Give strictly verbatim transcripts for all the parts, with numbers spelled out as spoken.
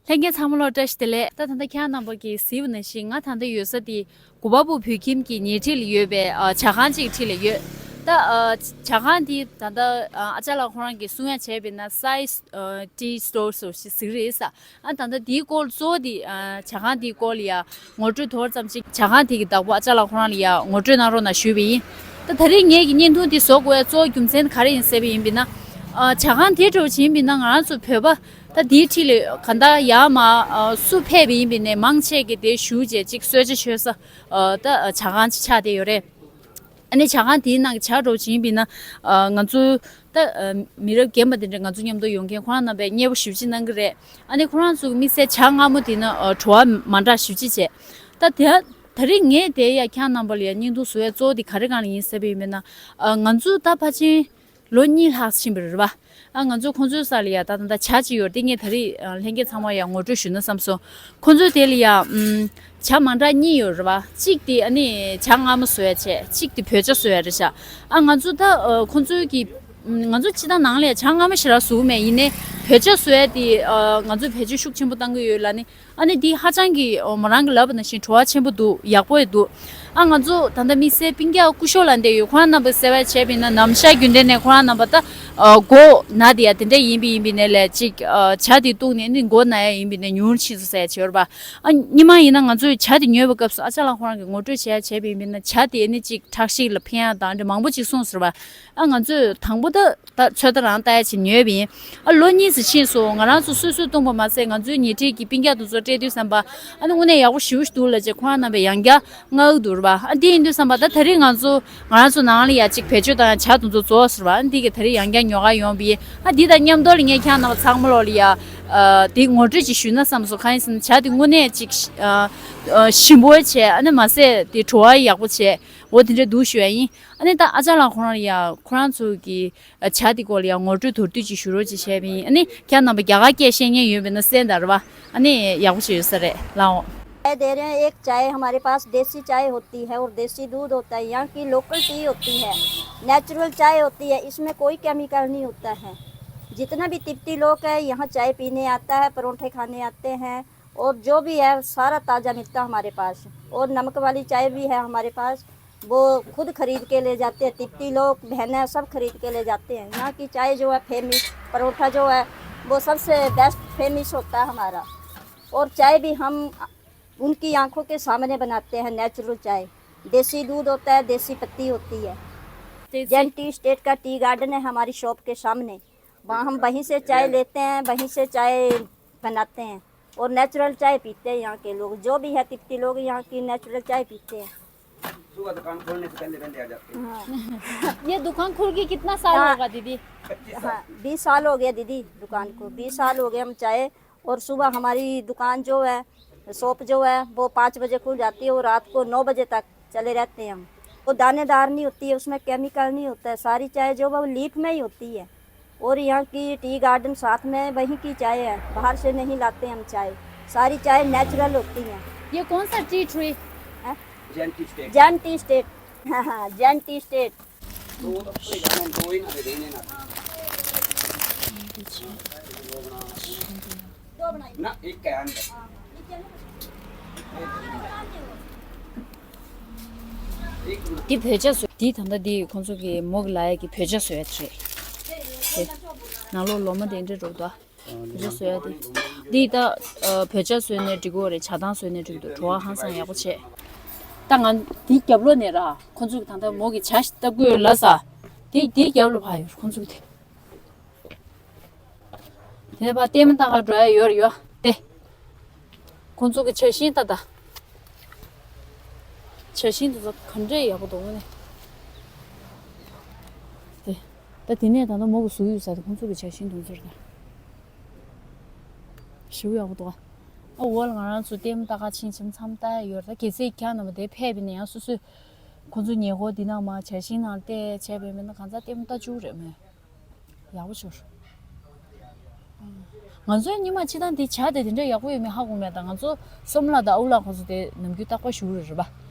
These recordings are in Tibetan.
ལྷན་རྒྱས་ཚང་མ་ལོ་བཀྲ་ཤིས་བདེ་ལེགས། ད་ད་ལྟ་ཁྱེད་རྣམ་པ་གིས་གཟིགས་པ་ནང་བཞིན་ང་ད་ལྟ་ཡོད་ས་དེ་གུ་བ་པུ་བོད་ཁྱིམ་གྱི་ཉེ་འཁྲིས་ལ་ཡོད་པའི་ཨ་ཇ་ཁང་ཅིག་འཁྲིས་ལ་ཡོད། ད་ཨ་ཇ་ཁང་དེ་ད་ལྟ་ཨ་ཅག་ལགས་ཁོ་རང་གིས་གསུང་ཡ་བྱས་པ་ཡིན་ན་སའི་ཨ་tea store ཟེར་ཞིག་ཟིག་རེད་ས། ཨ་ད་ལྟ་དེའི་སྐོར་གཙོ་བོ་དེ་ཨ་ཇ་ཁང་དེའི་སྐོར་ལ་ཡ་ངོ་སྤྲོད་ཐོར་ཙམ་ཅིག་ཇ་ཁང་དེ་གི་བདག་པོ་ཨ་ཅག་ལགས་ཁོ་རང་ལ་ཡ་ངོ་སྤྲོད་གནང་རོགས་གནང་ཞུས་པ་ཡིན། ད་ད་རེས་ངེད་ཀྱི་བརྙན་ཐུང་འདི་བཟོ་དགོས་ཡ་གཙོ་བོ་རྒྱུ་མཚན་ག་རེ་ཡིན་ཟེར་བ་ཡིན་པ་ཡིན་ན། ཨ་ཇ་ཁང་དེ་འདྲ་བོ་ཅིག་ཡིན་པ་ཡིན་ན་ང་རང་ཚོ་བོད་པ་ད་དེའི་འཁྲིས་ལ་ག་ད་ཡར་མར་ཨ་སུ་ཕེབས་པ་ཡིན་པ་ཡིན་ནའི་མང་ཆེ་གིས་དེ་ཞུ་བྱས་ཅིག་གསོལ་ཇ་མཆོད་ས་ཨ་ད་ཇ་ཁང་ཅིག་ཆགས་བསྡད་ཡོད་རེད། ཨ་ནི་ཇ་ཁང་དེའི་ནང་གི་ཇ་འདྲ་བོ་ཅིག་ཡིན་པ་ཡིན་ན་ཨ་ང་ཚོ་ད་ཨ་མི་རབས་རྒན་པ་དེ་འདྲ་ང་ཚོ་མཉམ་དུ་ཡོང་མཁན་ཁོ་རང་རྣམ་པས་མཉེས་པོ་ཞེ་པོ་ཅིག་གནང་གི་རེད། ཨ་ནི་ཁོ་རང་ཚོ་གི་དམིགས་བསལ་ཇ་མངར་མོ་དེ་ནི་ཨ་བྲོ་བ་མ་འདྲ་ཞེ་པོ་ཅིག་བྱས། ད་དེ་ད་རེས་ངས་དེ་ཡ་ཁྱེད་རྣམ་པ་ལ་ཡ་བརྙན་ཐུང་བཟོ་ཡ་གཙོ་བོ་དེ་ག་རེ་སྒང་ལ་ཡིན་ཟེར་བ་ཡིན་པ་ཡིན་ན། ཨ་ང་ཚོ་ད་ཕལ་ཆེར་ལོ་གཉིས་ལྷག་ཕྱིན་པ་རེད་པ། ཨ་ང་ཚོ་ཁོང་ཚོའི་ས་ལ་ཡ་ད་ད་ད་ཇ་ཅིག་ཡོད་རེད། དེ་ངས་ད་རེས་ཨ་ལྷན་རྒྱས་ཚང་མ་ཡ་ངོ་སྤྲོད་ཞུ་ན་བསམ་སོང་། ཁོང་ཚོའི་དེ་ལ་ཡ་ཨམ་ཇ་མ་འདྲ་གཉིས་ཡོད་རེད་པ། གཅིག་དེ་ཨ་ནི་ཇ་མངར་མོ་བཟོ་ཡ་བྱས། གཅིག་དེ་བོད་ཇ་བཟོ་ཡ་རེད་ཤག་ཨ་ང་ཚོ་ད་ཨ་ཁོང་ཚོའི་གི་ཨམ་ང་ཚོ་སྤྱིར་བཏང་ནང་ལ་ཡ་ཇ་མངར་མོ་ཞེ་དྲག་བཟོ་གི་མེད། ཡིན་ནའི་བོད་ཇ་བཟོ་ཡ་དེ་ཨ་ང་ཚོ་བེད་སྤྱོད་ཤུགས་ཆེན་པོ་བཏང་གི་ཡོད་ལབ་ནི། ཨ་ནི་འདི་ཧ་ཅང་གི་ཨོ་མོ་རང་གི་ལབ་པ་ནང་བཞིན་བྲོ་བ་ཆེན་པོ་འདུག་ཡག་པོ་ཡི་འདུག་ཨ་ང་ཚོ་ད་ལྟ་དམིགས་བསལ་སྤུན་ཀྱག་སྐུ་ཞབས་ལ་འདྲ་ཡོད། ཁོ་རང་རྣམ་པ་གསལ་བ་བྱས་པ་ཡིན་ན་ནམ་ཞག་རྒྱུན་ལྡན་ནས་ཁོ་རང་རྣམ་པ་ད་ཨ་མགོ་ན་དེ་ཡ་དེ་འདྲ་ཡིན་པ་ཡིན་པ་ནས་ལས་ཅིག་ཨ་ཇ་དེ་བཏུང་ནས་ནི་མགོ་ན་ཡ་ཡིན་པ་ནས་ཉུང་རུ་ཕྱིན་སོང་ཟེར་ཡ་བྱས་པ། ཨ་སྔོན་མ་ཡིན་ན་ང་ཚོས་ཇ་དེ་ཉོས་པའི་སྐབས་སུ་ཨ་ཅག་ལགས་ཁོ་རང་གིས་ངོ་སྤྲོད་བྱས་ཡ་བྱས་པ་ཡིན་པ་ཡིན་ན་ཇ་དེ་ནི་ཅིག་ཁྲག་ཤེད་ལ་ཕན་ཡ་དང་འདྲ་མང་པོ་ཅིག་གསུངས་ཟེར་བ། ཨ་ང་ཚོས་དང་པོ་ད་ད་ཚོད་ལྟ་རང་ལྟ་ཡ་ཅིག་ཉོས་པ་ཡིན། ཨ་ལོ་གཉིས་ཙམ་ཕྱིན་སོང་། ང་རང་ཚོ་སོ་སོས་བཏུང་བ་མ་ཟད་ང་ཚོའི་ཉེ་འཁྲིས་ཀྱི་སྤུན་ཀྱག་དེ་ཚོ་སྤྲད་དུས་ཙམ་པ་ཨ་ནི་དངོས་གནས་ཡག་པོ་ཞེ་པོ་ཞིག་འདུག་ལབ་བྱས་ཁོ་རང་རྣམ་པས་ཡང་བསྐྱར་མངགས་ཀྱི་འདུག་རེད་པ། ཨ་འདི་ཡིན་དུས་ཙམ་པ་ད་ད་རེས་ང་ཚོ་ང་རང་ཚོ་ནང་ལ་ཡ་ཅིག་བེད་སྤྱོད་བཏང་ཡ་ཇ་དེ་ཚོ་རྫོགས་ཟེར་བ། ཨ་འདི་གི་ད་རེས་ཡང་བསྐྱར་ཉོ་ག་ཡོང་པ་ཡིན། ཨ་འདི་དང་མཉམ་དུ་ལ་ངས་ཁྱེད་རྣམ་པ་ཚང་མ་ལོག་ལ་ཡ་ཨ་འདི་ངོ་སྤྲོད་ཅིག་ཞུས་ན་བསམ་སོང་། གང་ཡིན་ཟེར་ན་ཇ་དེ་དངོས་གནས་ཅིག་ཨ་ཨ་ཞིམ་པོ་བྱས། ཨ་ནི་མ་ཟད་དེ་བྲོ་བ་ཡག་པོ་བྱས། འོ་དེ་འདྲ་འདུག་ཞུ་ཡ་ཡིན། ཨ་ནི་ད་ཨ་ཅག་ལགས་ཁོ་རང་ལ་ཡ་ཁོ་རང་ཚོ་གི་ཨ་ཇ་དེ་སྐོར་ལ་ཡང་ངོ་སྤྲོད་མདོར་བསྡུས་ཅིག་ཞུ་རོགས་ཅིག་བྱས་པ་ཡིན། ཨ་ནི་ཁྱེད་རྣམ་པ་རྒྱ་གར་སྐད་བཤད་མཁན་ཡོད་པ་ཡིན་ན་གསན་དང་རེད་པ། ཨ་ནི་ཡག་པོ་ཞིག་ཡོད་ས་རེད། ལའོ། चाय दे रहे हैं। एक चाय हमारे पास देसी चाय होती है और देसी दूध होता है, यहाँ की लोकल टी होती है, नेचुरल चाय होती है, इसमें कोई केमिकल नहीं होता है। जितना भी तिब्बती लोग हैं यहाँ चाय पीने आता है, परोठे खाने आते हैं, और जो भी है सारा ताज़ा मिलता है हमारे पास। और नमक वाली चाय भी है हमारे पास, वो खुद खरीद के ले जाते हैं, तिब्बती लोग बहनें सब खरीद के ले जाते हैं। यहाँ की चाय जो है फेमस, परोठा जो है वो सबसे बेस्ट फेमस होता है हमारा। और चाय भी हम उनकी आंखों के सामने बनाते हैं, नेचुरल चाय, देसी दूध होता है, देसी पत्ती होती है। जैन टी स्टेट का टी गार्डन है हमारी शॉप के सामने, वहाँ हम वहीं से चाय लेते हैं, वहीं से चाय बनाते हैं और नेचुरल चाय पीते हैं यहाँ के लोग। जो भी है तिब्बती लोग यहाँ की नेचुरल चाय पीते हैं। सुबह दुकान खोलने से पहले पहले आ जाते हैं। हाँ। ये दुकान खुल के कितना साल हाँ। होगा दीदी? पच्चीस साल। हाँ, बीस साल हो गया दीदी दुकान को, बीस साल हो गए हम चाय। और सुबह हमारी दुकान जो है, शॉप जो है, वो पाँच बजे खुल जाती है और रात को नौ बजे तक चले रहते हैं हम। वो दानेदार नहीं होती है, उसमें केमिकल नहीं होता है, सारी चाय जो वो लीफ में ही होती है। और यहाँ की टी गार्डन साथ में, वहीं की चाय है, बाहर से नहीं लाते हम चाय, सारी चाय नेचुरल होती हैं। ये कौन सा टी ट्री? हैं? Jain T state. Jain T state. हाँ, हाँ, जैन टी स्टेट। तो वो तो पूरे गाने में दो ही ना दे देंगे ना। ना, एक का है अंदर। འདི་བོད་ཇ་བཟོ། འདི་ད་ལྟ་འདི་ཁོང་ཚོ་གི་མོ་གི་ལ་ཡ་གི་བོད་ཇ་བཟོ་ཡ་དེ་རེད། དེ་ནང་ལོགས་ལོ་མ་དེ་འདྲ་འགྲོ་གི་འདུག་བོད་ཇ་བཟོ་ཡ་དེ། འདི་ད་ཨ་བོད་ཇ་བཟོས་ནས་འགྲིག་གི་རེད། ཇ་ཐང་བཟོས་ནས་འགྲིག་གི་འདུག་བྲོ་བ་ཧང་སང་ཡག་པོ་བྱས། ད་ང་འདི་རྒྱབ་ལོགས་ནས་ར་ཁོང་ཚོ་གི་ད་ལྟ་མོ་གི་ཇ་ཞིག་ལྟ་དགོས་ལབ་ས། འདི་འདི་རྒྱབ་ལོགས་ཕར་ཡོད་ཁོང་ཚོ་གི་དེ། དེ་ནས་ཕར་ལྟད་མོ་ལྟ་ག་འགྲོ་ཡ་ཡོད་རེད་ཡོད་དེ། ཁོང་ཚོ་གི་ཇ་ཤིང་ལྟ་ད། ཇ་ཤིང་དེ་ཚོ་ག་འདྲས་ཡག་པོ་འདུག་ནས། དེ། ད་དེ་ནས་ད་ལྟ་མོ་གི་ཟུག་ཡོད་ས་དེ་ཁོང་ཚོ་གི་ཇ་ཤིང་དེ་ཚོ་རེད་ད། ཞེ་པོ་ཡག་པོ་འདུག་ཨ། ཨ་འོག་ལ་ང་རང་ཚོ་ལྟད་མོ་ལྟ་ག་ཕྱིན་ཕྱིན་མཚམས་ལྟ་ཡ་ཡོད་རེད་ད། གལ་སྲིད་ཁྱེད་རྣམ་པ་དེ་ཕེབས་པ་ཡིན་ན་ཡང་སོ་སོས་ཁོང་ཚོ་ཉེ་འཁོར་འདི་ནང་མར་ཇ་ཤིང་ནང་བལྟས་བྱས་པ་ཡིན་ན་གང་ཟག་ལྟད་མོ་ལྟ་བཅུག་རེད་མོད། ཡག་པོ་ཤོར། ང་ཚོའི་ཉི་མ་སྤྱི་བཏང་འདི་ཇ་དེ་དེ་འདྲ་ཡག་པོ་ཡོད་མེད་ཧ་གོ་མེད། ད་ང་ཚོ་སོམ་ལགས་དང་ཨུ་ལགས་ཁོང་ཚོ་དེ་ནམ་རྒྱུན་རྟག་པར་བཞུགས་རེད་རེད་པ།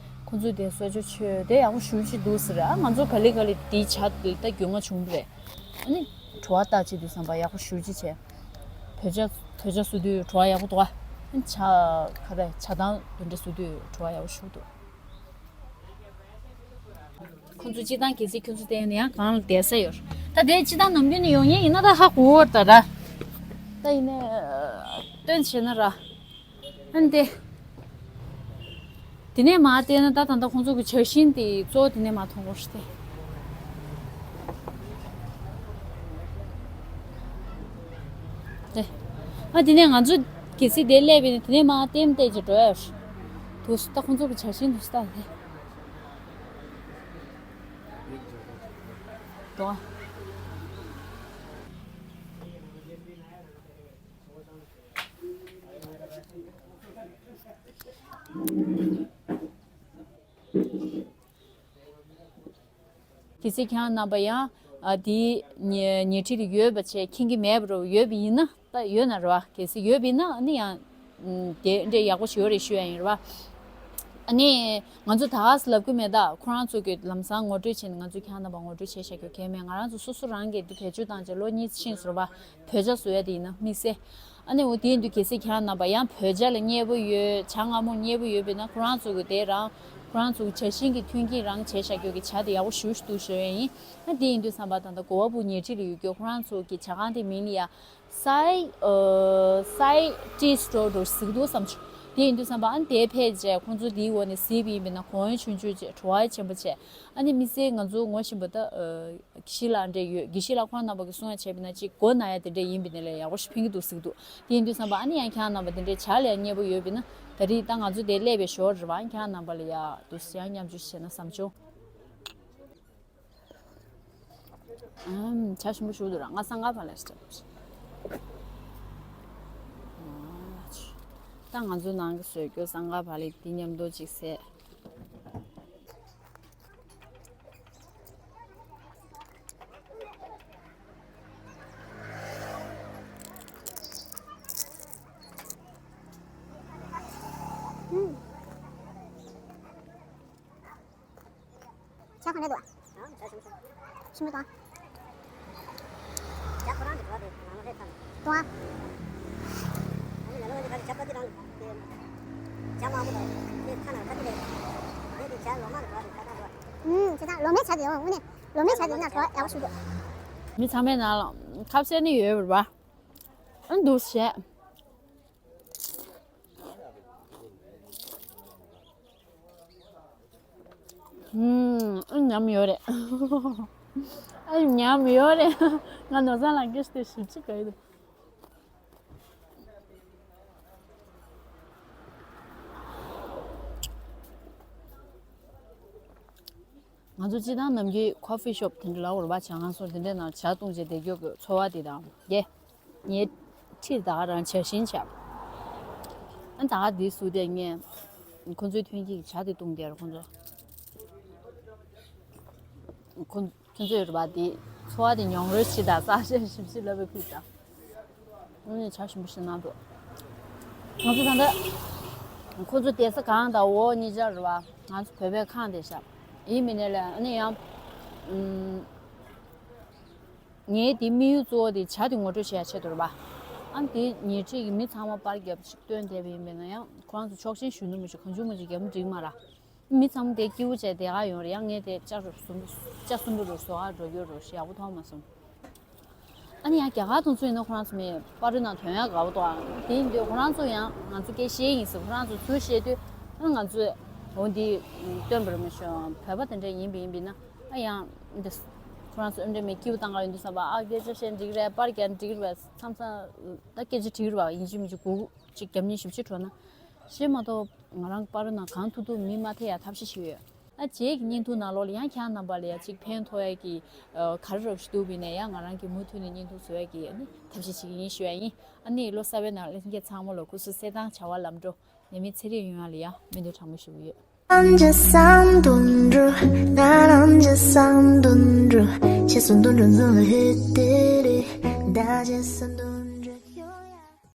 ཁོང་ཚོས་དེ་གསོལ་ཇ་མཆོད་དེ་ཡག་པོ་ཞེ་པོ་ཅིག་འདུག་ཟེར། ཨ་ང་ཚོ་ག་ལེ་ག་ལེ་དེའི་ཇ་དེ་ད་རྒྱུས་མངའ་བྱུང་རེད། ཨ་ནི་བྲོ་བ་ལྟ་བྱེད་དུས་ཙམ་པ་ཡག་པོ་ཞེ་པོ་ཅིག་བྱས། བོད་ཇ་ དོས་ཇ་བཟོ་དུས་བྲོ་བ་ཡག་པོ་འདུག་ཨ། ཇ་ཁ་རེ་ཇ་དང་དེ་འདྲ་བཟོ་དུས་བྲོ་བ་ཡག་པོ་ཞིག་འདུག་ཁོང་ཚོ་སྤྱིར་བཏང་གལ་སྲིད་ཁྱོད་ཚོ་བལྟས་ན་ཡང་གང་ལ་བསྡད་ས་ཡོད། ད་དེ་སྤྱིར་བཏང་ནམ་རྒྱུན་ནས་ཡོང་མཁན་ཡིན་ན་ད་ཧ་གོ་བར་ད་ར། ད་ཡིན་ནའི་སྟོན་བྱས་ན་ར། ཨ་ནི་དེ། དེ་ནས་མར་བལྟས་ན་ད་ད་ལྟ་ཁོང་ཚོ་གི་ཇ་ཤིང་དེ་གཙོ་བོ་དེ་ནས་མར་མཐོང་གི་རེད་དེ། དེ། ཨ་དེ་ནས་ང་ཚོ་གལ་སྲིད་དེ་སླེབས་པ་ཡིན་ན་དེ་ནས་མར་ལྟེམ་ལྟེམ་ཅིག་འགྲོ་ཡ་རེད། དུ་ད་ཁོང་ཚོ་གི་ཇ་ཤིང་དུ་ད་དེ། དོ། གལ་སྲིད་ཁྱེད་རང་རྣམ་པ་ཡང་ཨ་དེའི་ཉེ་ཉེ་འཁྲིས་ལ་ཡོད་པ་བྱས་མཁྱེན་གྱི་མེད་པ་རེད། ཡོད་པ་ཡིན་ན་ད་ཡོད་ན་རེད་བ། གལ་སྲིད་ཡོད་པ་ཡིན་ན་ཨ་ནི་ཡང་དེ་འདྲའི་ཡག་པོ་ཞིག་ཡོད་རེད་ཞུ་ཡ་ཡིན་རེད་བ། ཨ་ནི་ང་ཚོ་ད་ག་སེ་ལབ་ཀྱི་མེད། ད་ཁོ་རང་ཚོ་གི་ལམ་སང་ངོ་སྤྲོད་བྱས་ནས་ང་ཚོ་ཁྱེད་རང་རྣམ་པ་ངོ་སྤྲོད་བྱས་བཞག་རྒྱུ་གལ་མེད། ང་རང་ཚོ་སོ་སོ་རང་གིས་འདི་བེད་སྤྱོད་བཏང་བྱས་ལོ་གཉིས་ཕྱིན་སོང་རེད་བ། བོད་ཇ་བཟོ་ཡ་དེ་ཡིན་ན་དམིགས་བསལ། ཨ་ནི་འོ་དེ་ཡིན་དུས་གལ་སྲིད་ཁྱེད་རང་རྣམ་པ་ཡང་བོད་ཇ་ལ་མཉེས་པོ་ཡོད། ཇ་མངར་མོ་མཉེས་པོ་ཡོད་པ་ཡིན་ན་ཁོ་རང་ཚོ་གི་དེ་རང་ཁོ་རང་ཚོ་གི་ཇ་ཤིང་གི་མཐུན་རྐྱེན་རང་བྱས་བཞག་རྒྱུ་གི་ཇ་དེ་ཡག་པོ་ཞེ་པོ་ཞིག་འདུག་ཞུ་ཡ་ཡིན། ཨ་དེ་ཡིན་དུས་ཙམ་པ་ད་ལྟ་གོ་བ་སྦུག་ཉེ་འཁྲིས་ལ་ཡོད་རྒྱུ་ཁོ་རང་ཚོ་གི་ཇ་ཁང་དེ་མིང་ལ་ཡ་སའི་ཨ་སའི་ཊི་སི་ཊོར་འདྲ་ཟེར་གི་འདུག་བསམ་བྱུང་། དེ་ཡིན་དུས་ཙམ་པ་ཨ་ནི་དེ་ཕེབས་རྗེས་ཁོང་ཚོ་དེའི་འོག་ནས་གཟིགས་པ་ཡིན་པ་ཡིན་ན་གོང་འོག་ཆུང་ཆུང་བྱས་བྲོ་བ་ཆེན་པོ་བྱས། ཨ་ནི་དམིགས་བསལ་ང་ཚོ་ངོ་ཤེས་པ་ད་ཨ་དགེ་བཤེས་ལགས་འདྲ་ཡོད། དགེ་བཤེས་ལགས་ཁོང་རྣམ་པ་གིས་གསུང་ཡ་བྱས་པ་ཡིན་ན་ཅིག་མགོ་ན་ཡ་དེ་འདྲ་ཡིན་པ་ཡིན་ན་ལས་ཡག་པོ་ཞིག་ཕན་གྱི་འདུག་ཟེར་གྱི་འདུག་དེ་ཡིན་དུས་ཙམ་པ་ཨ་ནི་ཡང་ཁྱེད་རང་རྣམ་པ་དེ་འདྲའི་ཇ་ལ་ཡ་མཉེས་པོ་ཡོད་པ་ཡིན་ན་ད་རེས་ད་ང་ཚོ་དེ་སླེབས་པའི་ཞོར་རེད་བ། ཁྱེད་རང་རྣམ་པ་ལ་ཡ་འདུག་སེ་ཡང་མཉམ་སྤྱོད་བྱས་ན་བསམ་བྱུང་། ཨམ། ཇ་ཞིམ་པོ་ཞིག་འདུག་ར། ང་སང་ག་བ་ལས་སྟབས། ད་ང་ཚོ་ནང་གི་བཟོས་རྒྱུ་སང་ག་བ་ལས་འདི་མཉམ་དུ་ཅིག་བཟས། ཨུམ། ཇ་ག་འདྲ་འདུག་ཨ། ཞིམ་པོ་དང་། ཇ་ཁོ་རང་གི་བྲོ་བ་དེ་ནང་ལ་སླེབས་ཚར་ནས། དུང་ཨ། ཨ་ནི་ལ་ལོ་ཨ་ནི་ག་རེ་ཇ་པ་ཏི་རང་གི་ཇ་མང་པོ་དང་དེ་ཁ་ནང་ཁ་ཏི་རེད། དེ་དེ་ཇ་ལོ་མ་གི་བྲོ་བ་དེ་ཁ་ཐག་འགྲོ། ཨུམ། བྱས་ཙང་ལོ་མའི་ཇ་དེ་ཡང་དངོས་གནས་ལོ་མའི་ཇ་དེ་ན་བྲོ་བ་ཡག་པོ་ཞིག་འདུག་མི་ཚང་མའི་ནང་ལ་ཁ་ཟས་ནི་ཡོད་རེད་པ། ཨ་འདུག་བྱས། ཨུམ། ཨ་ཉམས་ཡོད་རེད། ཨ་ཉམས་ཡོད་རེད། ང་ནོར་བཟང་ལགས་སྐད་ཆ་དེ་ཞིབ་ཅིག་ག་ཡོད། ང་ཚོ་སྤྱིར་བཏང་ནམ་རྒྱུན་ཁོ་ཕི་ཤོབ་དེ་འདྲ་ལ་འོར་བ་ཆ་ང་ཚོ་དེ་འདྲའི་ནང་ཇ་བཏུང་བྱས་བསྡད་རྒྱུ་གི་ཚོར་བ་དེ་དང་ཡེ། ངའི་ཁྲིར་ད་ག་རང་ཇ་ཤིང་ཆགས། ཨ་ད་ག་འདི་བཟོས་ཏེ་ངས་ཁོ་ཚོའི་མཐུན་རྐྱེན་གྱི་ཇ་དེ་བཏུང་བསྡད་ར་ཁོ་ཚོ། ཁོ་ཁྱོད་ཚོས་རེད་པ། དེ་ཚོར་བ་དེ་མྱོང་རོལ་བྱེད་དང་བསགས་བཤད་ཞིབ་ཞིབ་ལབ་པའི་ཕུད་དང་། དངོས་གནས་ཇ་ཞིམ་པོ་ཞིག་གནང་འདུག་ང་ཚོ་ད་ལྟ་ཁོ་ཚོ་བསྡད་ས་གང་དང་འོག་གཉིས་ཆར་རེད་པ། ང་ཚོ་བོད་པའི་ཁང་བསྡད་ཤག་ཡིན་མིན་ནས་ལས་ཨ་ནི་ཡང་། ངའི་དེ་དམིགས་ཡུལ་གཙོ་བོ་དེ་ཇ་དེ་ངོ་སྤྲོད་བྱེད་ཡ་ཆེད་དུ་རེད་པ། ཨ་ནི་དེ་ཉེ་འཁྲིས་ཀྱི་མི་ཚང་མ་པར་རྒྱབ་ཅིག་སྟོན་བསྡད་པ་ཡིན་པས་ན་ཡང་ཁོ་རང་ཚོ་ཆོག་མཆན་ཞུ་ནི་མི་ཞུ་གང་བྱུང་མི་བྱུང་རྒྱབ་ན་འགྲིག་མ་རེད། མི་ཚང་མ་དེ་སྐྱིད་པོ་བྱས་བསྡད་ག་ཡོང་རེད། ཡང་ངས་དེ་ལྕགས་རུ་གསུམ་ལྕགས་གསུམ་པོ་རུ་བཟོ་ག་འགྲོ་རྒྱུ་རུ་ཡག་པོ་མཐོང་མ་སོང་། ཨ་ནི་ཡང་རྒྱ་གར་དུ་ཚུད་ཡིན་ན་ཁོ་རང་ཚོ་མི་པར་རུ་ནང་དོན་ཡག་དགའ་པོ་འདུག་ཨ་དེ་ཡིན་དུས་ཁོ་རང་ཚོ་ཡང་ང་ཚོ་སྐད་བཤད་ཡིན་ཟེར་ཁོ་རང་ཚོ་ཚུར་བཤད་དུས་ཨ་ང་ཚོས་འོ་འདི་སྟོན་པར་མི་ཤོག་བོད་པ་དེ་འདྲ་ཡིན་པ་ཡིན་པ་ཡིན་ན་ཨ་ཡང་འདི་ཁོ་རང་ཚོ་ཨ་འདྲ་མི་སྐྱིད་པོ་བཏང་ག་ཡོང་དུས་བསམ་པ་ཨ་སྐད་ཆ་བཤད་འགྲིག་རེད། པར་རྒྱག་འགྲིག་རེད། མཚམས་མཚམས་ད་སྐད་ཆ་འགྲིག་རེད་པ། ཡིན་གཅིག་མིན་གཅིག་སྒུག་ཅིག་རྒྱབ་གཉིས་ཞིབ་ཕྱི་འགྲོ་ན་ཤེས་མ་གཏོགས། ང་རང་པར་ནང་གང་ཐུབ་ཐུབ་མི་མ་ཐེ་ཡ་ཐབས་ཤེས་བྱེད་ཀྱི་ཡོད། ཨ་རྗེས་ཀྱི་བརྙན་ཐུང་ནང་ལོགས་ལ་ཡང་ཁྱེད་རྣམ་པ་ལ་ཡ་གཅིག་ཕན་ཐོགས་ཡ་གི་ཨ་ག་རེ་རོགས་ཞུ་འདུག་བི་ནས་ཡང་ང་རང་གི་མུ་མཐུད་ནས་བརྙན་ཐུང་བཟོ་ཡ་གི་ཨ་ནི་ཐབས་ཤེས་བྱེད་ཀྱི་ཡིན་ཞུ་ཡ་ཡིན། ཨ་ནི་ལོ་གསར་པའི་ནང་ལྷན་རྒྱས་ཚང་མ་ལ་སྐུ་གཟུགས་གསལ་ཐང་བྱ་བ་ལམ་འགྲོ་ནད་མེད་ཚེ་རིང་ཡོང་ཡ་ལ་ཡ་སྨོན་འདུན་དྲང་མོ་ཞུ་གི་ཡོད།